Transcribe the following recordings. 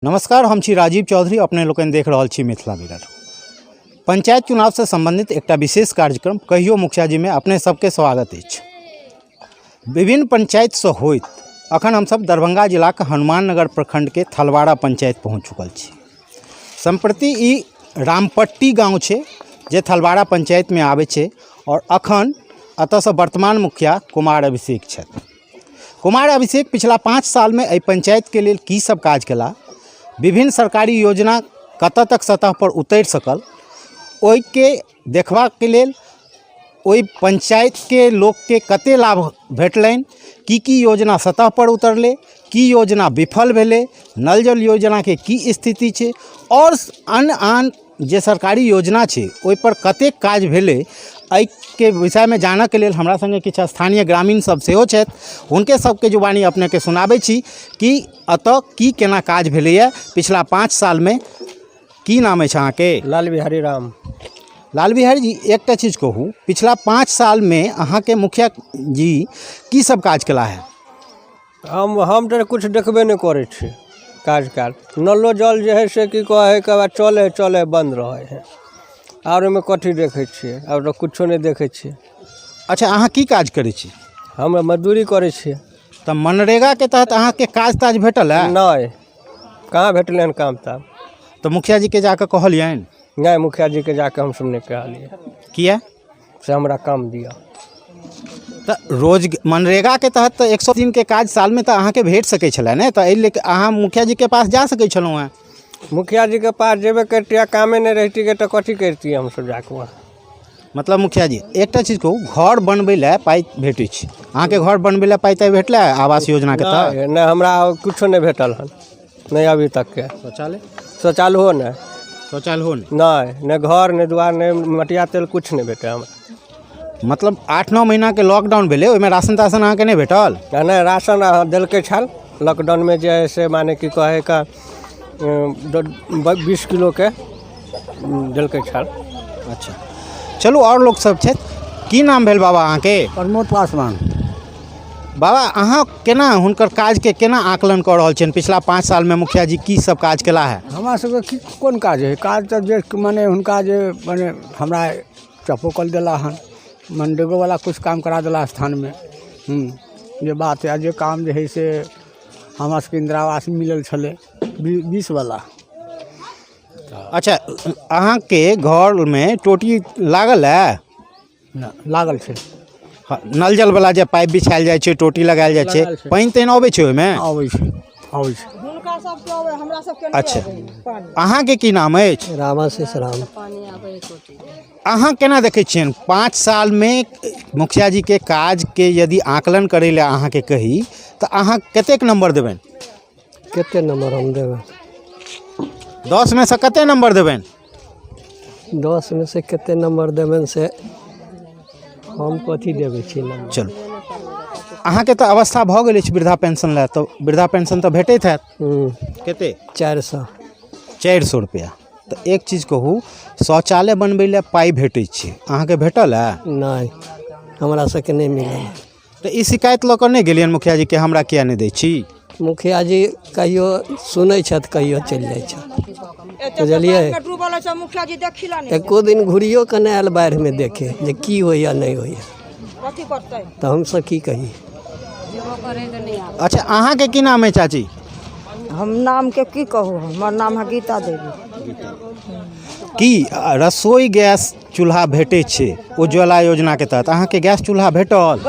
नमस्कार, हम छी राजीव चौधरी, अपने लोकनि देख रहल छी मिथिला मिरर। पंचायत चुनावसँ सम्बन्धित एकटा विशेष कार्यक्रम कहियो मुखिया जीमे अपने सबके स्वागत अछि। विभिन्न पंचायतसँ होइत अखन हमसब दरभंगा जिलाके हनुमान नगर प्रखंडके थलवाड़ा पंचायत पहुँच चुकल छी। सम्प्रति ई रामपट्टी गाँव छै जे थलवाड़ा पंचायतमे आबै छै आओर अखन एतऽसँ वर्तमान मुखिया कुमार अभिषेक छथि। कुमार अभिषेक पिछला 5 सालमे एहि पंचायतके लेल की सब काज केला, विभिन्न सरकारी योजना कतऽ तक सतह पर उतरि सकल, ओहिके देखबाके लेल ओहि पंचायतके लोकके कते लाभ भेटलनि, की की योजना सतह पर उतरलै, की योजना विफल भेलै, नल जल योजनाके की स्थिति छै आओर अन्य आन जे सरकारी योजना छै ओहिपर कतेक काज भेलै, एहिके विषयमे जानऽके लेल हमरा सङ्गे किछु स्थानीय ग्रामीण सब सेहो छथि। हुनके सबके जुबानी अपनेके सुनाबै छी कि एतऽ की केना काज भेलैए पिछला 5 सालमे। की नाम अछि अहाँके? लाल बिहारी राम। लाल बिहारी जी, एकटा चीज कहू, पिछला 5 सालमे अहाँके मुखिया जी की सब काज केला है? हम तऽ किछु देखबे नहि करै छी काज काल। नलो जल जे हइ से की कहै हइ, के चलै हइ, चलै हइ, बन्द रहै हइ। आओर ओहिमे कथी देखै छियै? आओर तऽ किछो नहि देखै छियै। अच्छा, अहाँ की काज करै छी? हम मजदूरी करै छियै। तऽ मनरेगाके तहत अहाँके काज ताज भेटल है? नहि, कहाँ भेटलै हन काम ताम। तऽ मुखिया जीके जाकऽ कहलियनि? नहि, मुखिया जीके जाकऽ हमसब नहि कहलियै। किया? से हमरा काम दिअ। तऽ रोज मनरेगाके तहत तऽ 100 दिनके काज सालमे तऽ अहाँके भेट सकै छलै ने, तऽ एहि लऽ कऽ अहाँ मुखिया जीके पास जा सकै छलहुँ हेँ। मुखिया जीके पास जेबे करितियै, कामे नहि रहितियै तऽ कथी करितियै हमसब जाकऽ वहाँ? मतलब मुखिया जी, एकटा चीज कहू, घर बनबै लए पाइ भेटै छै, अहाँके घर बनबै लए पाइ ताइ भेटलै आवास योजनाके तहत? नहि, हमरा किछो नहि भेटल हन, नहि अभी तकके। शौचालय? शौचालयो नहि। शौचालयो नहि? नहि, नहि घर, नहि दुआर, नहि मटिया तेल, किछु नहि भेटल हमरा। मतलब 8-9 महीनाके लॉकडाउन भेलै, ओहिमे राशन ताशन अहाँके नहि भेटल? नहि, राशन अहाँ देलकै छल लॉकडाउनमे जे हइ से, माने की कहै का 20 किलोके देलकै छल। अच्छा, चलू आओर लोक सब छथि। की नाम भेल बाबा अहाँके? प्रमोद पासवान। बाबा, अहाँ केना हुनकर काजके केना आकलन कऽ रहल छियनि? पिछला 5 सालमे मुखिया जी की सब काज केला है? हमरा सबके की कोन काज हइ? काज तऽ जे मने हुनका जे मने हमरा चापोकल देला हन, मनरेगोवला किछु काम करा देला स्थानमे। जे बात हइ, जे काम जे हइ से हमरा सबके इन्दिरा आवास मिलल छलै 20वला। अच्छा, अहाँके घरमे टोटी लागल है? नहि, लागल छै। हँ, नल जलवला जे पाइप बिछायल जाइ छै, टोटी लगायल जाइ छै, लगायल छै। पानि तानि अबै छै ओहिमे? अबै छै, अबै छै। हुनका सबके अबै, हमरा सबके नहि अच्छा। अबै पानि। अहाँके की नाम अछि? रामाशीष राम। अहाँ केना देखै छियनि 5 सालमे मुखिया जीके काजके यदि आकलन करै लए अहाँके कही तऽ अहाँ कतेक नम्बर देबनि? कते नम्बर हम देबै? 10 मे सँ कते नम्बर देबनि? 10 मे से कते नम्बर देबनि से हम कथी देबै छी नम्बर? चलू, अहाँके तऽ अवस्था भऽ गेल अछि वृद्धा पेंशन लए, तऽ वृद्धा पेंशन तऽ भेटैत हैत? कते? 400। 400 रुपैआ। तऽ एक चीज कहू, शौचालय बनबै लए पाइ भेटै छै, अहाँके भेटल है? नहि, हमरा सबके नहि मिलल। तऽ ई शिकायत लऽ कऽ नहि गेलियनि मुखिया जीके, हमरा किया नहि दै छी? मुखिया जी कहियो सुनै छथि, कहियो चलि जाइ छथि, बुझलियै? डूबल छै मुखिया जी, देखिला नहि। एको दिन घुरियो कऽ नहि आयल बाढ़िमे देखे जे की होइए नहि होइए। कथी करतै? तऽ हमसब की कही। अच्छा, अहाँके की नाम है चाची? हम नामके की कहू, हमर नाम है गीता देवी। की रसोई गैस चूल्हा भेटै छै उज्ज्वला योजनाके तहत, अहाँके गैस चूल्हा भेटल?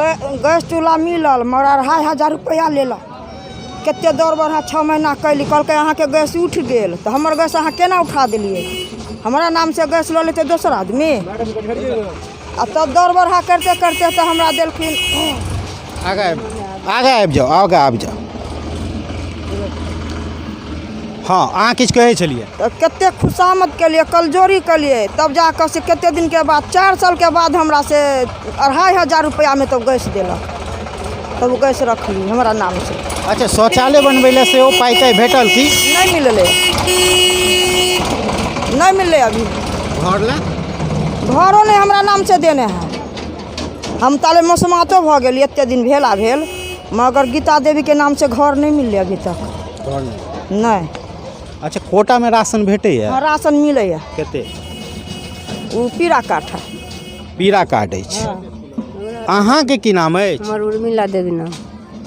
गैस चूल्हा मिलल, मगर 2500 रुपैआ लेलक। कते दौड़ बढ़ा 6 महीना कैली, कहलकै अहाँके गैस उठि गेल। तऽ हमर गैस अहाँ केना उठा देलियै? हमरा नामसँ गैस लऽ लेतै दोसर आदमी? आ तब दौड़ बढ़ा करिते करिते तऽ हमरा देलखिन। आगाँ आबि जाउ, आगाँ आबि जाउ। हँ, अहाँ किछु कहै छलियै? तऽ कतेक खुशामद केलियै, कलजोरी केलियै, तब जाकऽ से कतेक दिनके बाद, 4 सालके बाद हमरा से 2500 रुपैआमे तब गैस देलक, तब गैस रखली हमरा नामसँ। अच्छा, शौचालय बनबै लए सेहो पाइ ताइ भेटल की? नहि मिललै, नहि मिललै अभी। घर लए? घरो नहि हमरा नामसँ देने है। हम ताले मसोमातो भऽ गेली, एतेक दिन भेला भेल, मगर गीता देवीके नामसँ घर नहि मिललै अभी तक। घर नहि। अच्छा, कोटामे राशन भेटैए? हँ, राशन मिलैए। कते? ओ पीरा कार्ड है। पीरा कार्ड अछि। अहाँके की नाम अछि? हमर उर्मिला देवी नाम।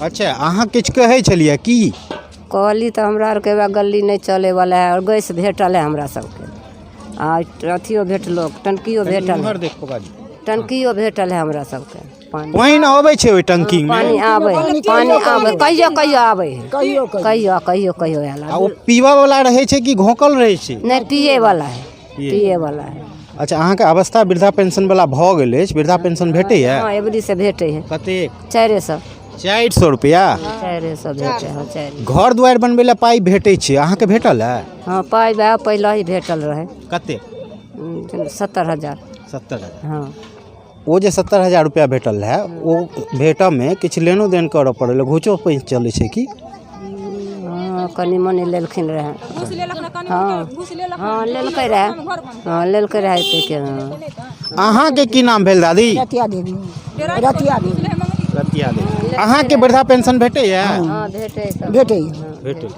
अच्छा, अहाँ किछु कहै छलियै की? कहली तऽ हमरा आरके वएह गली नहि चलैवला है, आओर गैस भेटल है हमरा सबके, आ अथियो भेटलो, टंकियो भेटल है। इम्हर देखो बाजू। टंकियो भेटल है हमरा सबके, पानि पानि अबै छै ओहि टंकीमे? पानि आबै है, पानि आबै, कहियो कहियो आबै है, कहियो कहियो, कहियो कहियो आयल। आ ओ पीबऽ वाला रहै छै कि घोंकल रहै छै? नहि, पिए वाला है, पिए वाला है। अच्छा, अहाँके अवस्था वृद्धा पेंशन वाला भऽ गेल अछि? वृद्धा पेंशन भेटैए? हँ, एबरी से भेटै है। कतेक? 400। 400 रुपैआ? 400 भेटै है, चारि। घर दुआरि बनबै लए पाइ भेटै छै, अहाँके भेटल है? हँ, पाइ वएह पहिले ही भेटल रहै। कतेक? 70,000। 70,000? हँ। ओ जे 70,000 रुपैआ भेटल रहै, ओ भेटऽमे किछु लेनो देन करऽ पड़ल, घूचो पैंच चलै छै की? हँ, कनि मनि लेलखिन रहए। हँ हँ, लेलकै रहए, हँ, लेलकै रहए एतेक, हँ। अहाँके की नाम भेल दादी? रतिया देवी, रतिया देवी। रतिया देवी। अहाँके वृद्धा पेंशन भेटैए? हँ, भेटै सब। भेटैए। भेटै।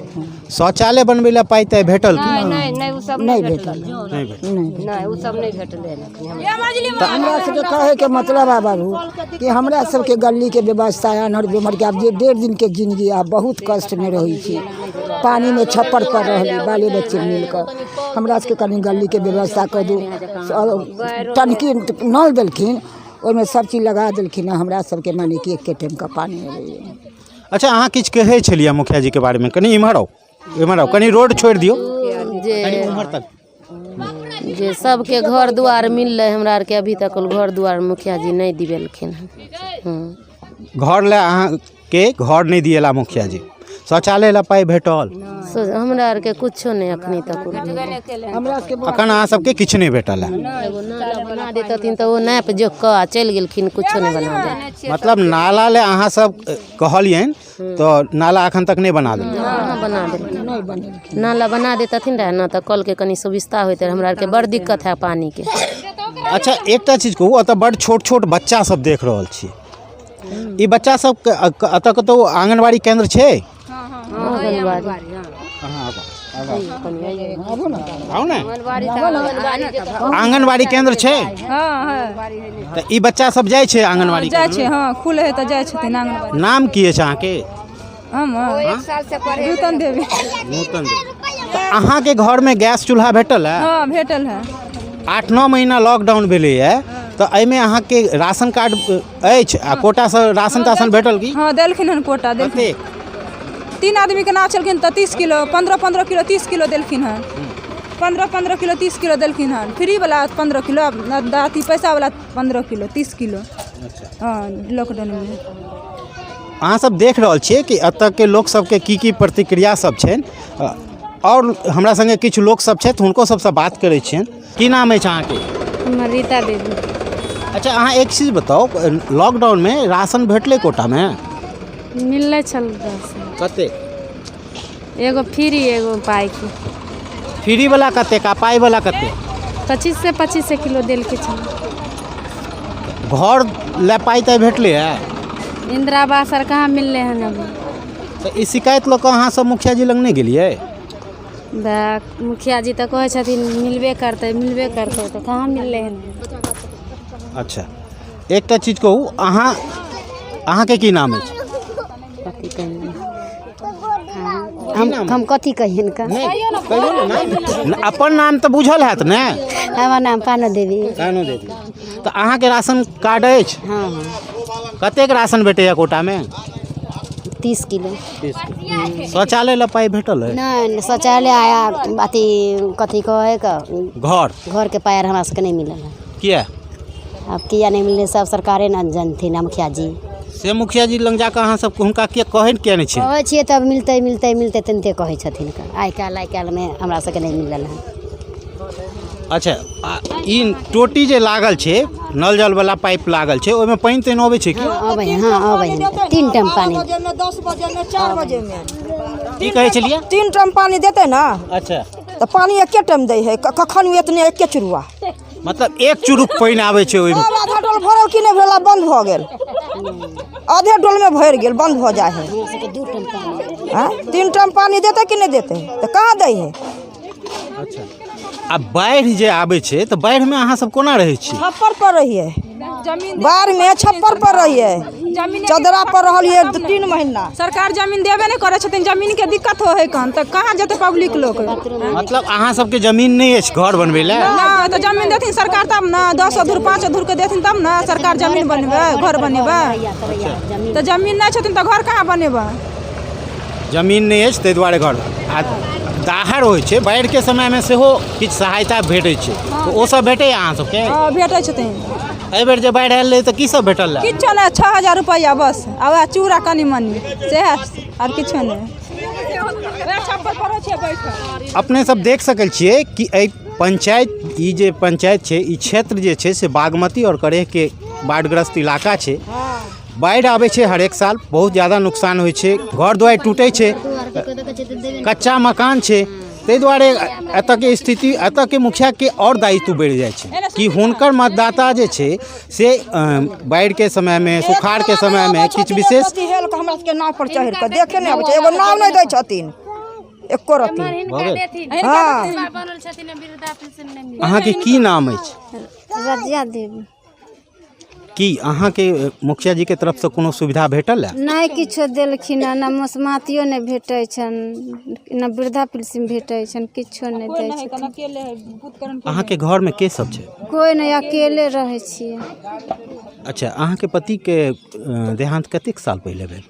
शौचालय बनबै लए पाइ ताइ भेटल की? नहि नहि नहि, ओ सब नहि भेटल। नहि भेटल? नहि, ओ सब नहि भेटलै हन एखनी हमरा। हमरा सबके कहैके मतलब है बाबू कि हमरा सबके गलीके व्यवस्था, आन्हर बेमरके आब जे 1.5 दिनके जिनगी, आब बहुत कष्टमे रहै छी, पानिमे छप्पर पर रहली बाले बच्चे मिल कऽ। हमरा सबके कनि गलीके व्यवस्था कऽ दू। आओर टंकी नल देलखिन, ओहिमे सब चीज लगा देलखिन हँ, हमरा सबके माने कि एके टाइमके पानि अबैए। अच्छा, अहाँ किछु कहै छलियै मुखिया जीके बारेमे। कनि इम्हर आउ, इम्हर आउ, कनि रोड छोड़ि दियौ। जे कनि उम्हर तक। जे सबके घर दुआर मिललै, हमरा आरके अभी तक घर दुआर मुखिया जी नहि दिवेलखिन हँ। हँ। घर लए अहाँके घर नहि दिएला मुखिया जी। शौचालय लए पाइ भेटल? हमरा आरके कुछो नहि अखनी तक भेलै। हमरा सबके अखन अहाँ सबके किछु नहि भेटल है? एगो नाला बना देतथिन तऽ ओ नापि जोख कऽ आ चलि गेलखिन, कुछो नहि बना देलखिन। मतलब नाला लए अहाँ सब कहलियनि तऽ नाला अखन तक नहि बना देलखिन? कहाँ बना देलखिन। नाला बना देतथिन रहए ने तऽ कलके कनि सुविस्ता होइत रहै। हमरा आरके बड़ दिक्कत है पानिके। अच्छा, एकटा चीज कहू, एतऽ बड़ छोट छोट बच्चा सब देख रहल छी, ई बच्चा सबके एतऽ कतहु आंगनबाड़ी केंद्र छै? आंगनबाड़ी। आउ ने, आंगनबाड़ी केंद्र छै? तऽ ई बच्चा सब जाइ छै आंगनबाड़ी? जाइ छै, हँ, खुले है तऽ जाइ छथिन आङ्गनबाड़ी। नाम की अछि अहाँके? हम नूतन देवी। नूतन देवी। तऽ अहाँके घरमे गैस चूल्हा भेटल है? हँ, भेटल है। 8-9 महीना लॉकडाउन भेलैए, तऽ एहिमे अहाँके राशन कार्ड अछि आ कोटासँ राशन ताशन भेटल की? हँ, देलखिन हन, कोटा देलखिन। कतेक? 3 आदमीके नाम छलखिन तऽ 30 किलो, 15 15 किलो, 30 किलो देलखिन हन। 15 15 किलो, 30 किलो देलखिन हन। फ्रीवला 15 किलो, अथी पैसावला 15 किलो, 30 किलो। हँ, लॉकडाउनमे। अहाँ सब देख रहल छियै कि एतऽके लोक सबके की की प्रतिक्रिया सब छनि। आओर हमरा सङ्गे किछु लोक सब छथि, हुनको सबसँ बात करै छियनि। की नाम अछि अहाँके? हमर रीता देवी। अच्छा, अहाँ एक चीज बताउ, लॉकडाउनमे राशन भेटलै कोटामे? मिललै छल राशन। कतेक? एगो फ्री, एगो पाइके। फ्री वाला कतेक आ पाइ वाला कतेक? 2500 2500 किलो देलकै छल। घर लए पाइ ताइ भेटलै है? इंदिरा आवास आर कहाँ मिललै हन अभी। तऽ ई शिकायत लऽ कऽ अहाँ सब मुखिया जी लग नहि गेलियै? मुखिया जी तऽ कहै छथिन मिलबे करतै, मिलबे करतै, तऽ कहाँ मिललै हन। अच्छा, एकटा चीज कहू, अहाँ अहाँके की नाम अछि? कथी कहियै हम? हम कथी कहियै हिनका? कहियौ ने नाम। अपन नाम तऽ बुझल हैत ने? हमर नाम पानो देवी। कानो देवी। तऽ अहाँके राशन कार्ड अछि? हँ हँ। कतेक राशन भेटैया कोटामे? 30 किलो। शौचालय लए पाइ भेटल है? नहि, शौचालय आया अथी कथी कहै के घर। घरके पाइ आर हमरा सबके नहि मिलल है। किया? आब किया नहि मिललै, सब सरकारे ने जानथिन आ मुखिया जी। से मुखिया जी लग जाकऽ अहाँ सब हुनका किया कहै किया नहि छियै? कहै छियै तब मिलतै मिलतै मिलतै तेनाहिते कहै छथिन। आइ काल्हि आइ काल्हिमे हमरा सबके नहि मिलल है। अच्छा, आ ई टोटी जे लागल छै, नल जल वाला पाइप लागल छै, ओहिमे पानि तानि अबै छै की? हँ, अबै है, हँ, अबै है, 3 टाइम पानि। बजेमे, 10 बजेमे, 4 बजेमे। की कहै छलियै? 3 टाइम पानि देतै ने। अच्छा। तऽ पानि एके टाइम दै है, कखन एतने एके चुरुआ। मतलब एक चुरुक पानि आबै छै ओहिमे? सब आधा डोल भरल कि नहि भेल, बंद भऽ गेल। आधे डोलमे भरि गेल, बन्द भऽ जाइ हइ। आँय, 3 टाइम पानि देतै कि नहि देतै? तऽ कहाँ दै हइ। अच्छा, आ बाढ़ि जे आबै छै तऽ बाढ़िमे अहाँ सब कोना रहै छी? छप्पर पर रहियै, बाढ़िमे छप्पर पर रहियै, चदरा पर रहलियै 3 महीना। सरकार जमीन देबे नहि करै छथिन, जमीनके दिक्कत होइ हइ कन, तऽ कहाँ जेतै पब्लिक लोक? मतलब अहाँ सबके जमीन नहि अछि घर बनबै लए? नहि, तऽ जमीन देथिन सरकार तब ने, 10 अधूर 5 अधूरके देथिन तब ने सरकार जमीन बनेबै, घर बनेबै। तऽ जमीन नहि छथिन तऽ घर कहाँ बनेबै? जमीन नहि अछि ताहि दुआरे घर। आ दाहर होइ छै बाढ़िके समयमे सेहो किछु सहायता भेटै छै, तऽ ओ सब भेटैए अहाँ सबके? हँ, भेटै छथिन। एहि बेर जे बाढ़ि आयल रहै तऽ की सब भेटल रहै? किछो नहि, 6000 रुपैआ बस, आ वएह चूड़ा कनि मनि सएह, आर किछो नहि। अपने सब देख सकै छियै कि एहि पंचायत, ई जे पंचायत छै, ई क्षेत्र जे छै से बागमती आओर करेहके बाढ़िग्रस्त इलाका छै। बाढ़ि आबै छै हरेक साल, बहुत ज्यादा नुकसान होइ छै, घर दुआरि टूटै छै, कच्चा मकान छै, ताहि दुआरे एतऽके स्थिति, एतऽके मुखियाके आओर दायित्व बढ़ि जाइ छै कि हुनकर मतदाता जे छै से बाढ़िके समयमे, सुखाड़के समयमे किछु विशेष हेल कऽ हमरा सबके नाव पर चढ़ि कऽ देखे नहि आबै छै, एगो नाव नहि दै छथिन एको रत्ती। हँ। अहाँके की नाम अछि? रजिया देवी। की अहाँके मुखिया जी के तरफ से कोनो सुविधा भेटल है? नहि, किछो देलखिन हँ, ने मसमातियो नहि भेटै छनि, ने वृद्धा पेंशन भेटै छनि, किछो नहि दै छथिन। अहाँके घरमे के सब छै? कोइ नहि, अकेले रहै छियै। अच्छा, अहाँके पतिके देहांत कतेक साल पहिले भेल?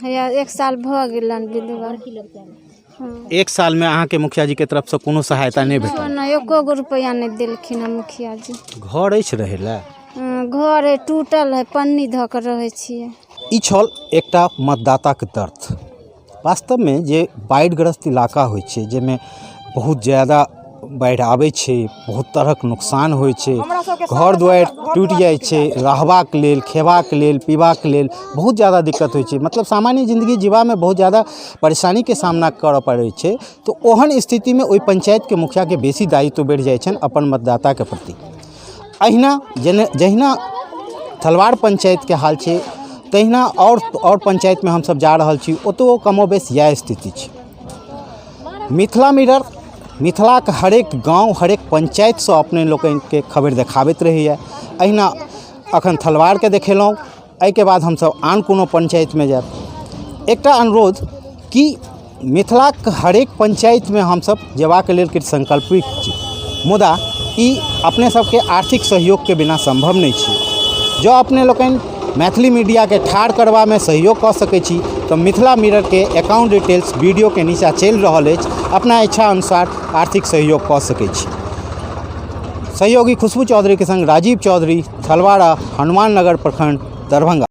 हैया 1 साल भऽ गेलनि विधवा। 1 सालमे अहाँके मुखिया जी के तरफ से कोनो सहायता नहि भेटल? नहि, एको गो रुपैआ नहि देलखिन हँ मुखिया जी। घर अछि रहै लए? घर है टूटल है, पन्नी धऽ कऽ रहै छियै। ई छल एकटा मतदाताके दर्द। वास्तवमे जे बाढ़िग्रस्त इलाका होइ छै, जाहिमे बहुत ज्यादा बाढ़ि आबै छै, बहुत तरहक नुकसान होइ छै, घर दुआरि टूटि जाइ छै, रहबाक लेल, खेबाक लेल, पीबाक लेल बहुत ज्यादा दिक्कत होइ छै, मतलब सामान्य जिन्दगी जीबामे बहुत ज्यादा परेशानीके सामना करऽ पड़ै छै। तऽ ओहन स्थितिमे ओहि पंचायतके मुखियाके बेसी दायित्व बढ़ि जाइ छनि अपन मतदाताके प्रति। अहिना जहिना थलवार पंचायतके हाल छै, तहिना आओर पंचायतमे हमसब जा रहल छी, ओतहु कमोबेश इएह स्थिति छै। मिथिला मिरर मिथिलाके हरेक गाँव, हरेक पंचायतसँ अपने लोकनिके खबरि देखाबैत रहैए। अहिना अखन थलवारके देखेलहुँ, एहिके बाद हमसब आन कोनो पंचायतमे जायब। एकटा अनुरोध कि मिथिलाके हरेक पंचायतमे हमसब जेबाक लेल किछु संकल्पित छी, मुदा ई अपने सबके आर्थिक सहयोगके बिना सम्भव नहि छै। जँ अपने लोकनि मैथिली मीडियाके ठाढ़ करबामे सहयोग कऽ सकै छी तऽ मिथिला मिररके अकाउंट डिटेल्स वीडियोके नीचाँ चलि रहल अछि, अपना इच्छा अनुसार आर्थिक सहयोग कऽ सकै छी। सहयोगी खुशबू चौधरीके संग राजीव चौधरी, थलवाड़ा, हनुमान नगर प्रखंड, दरभंगा।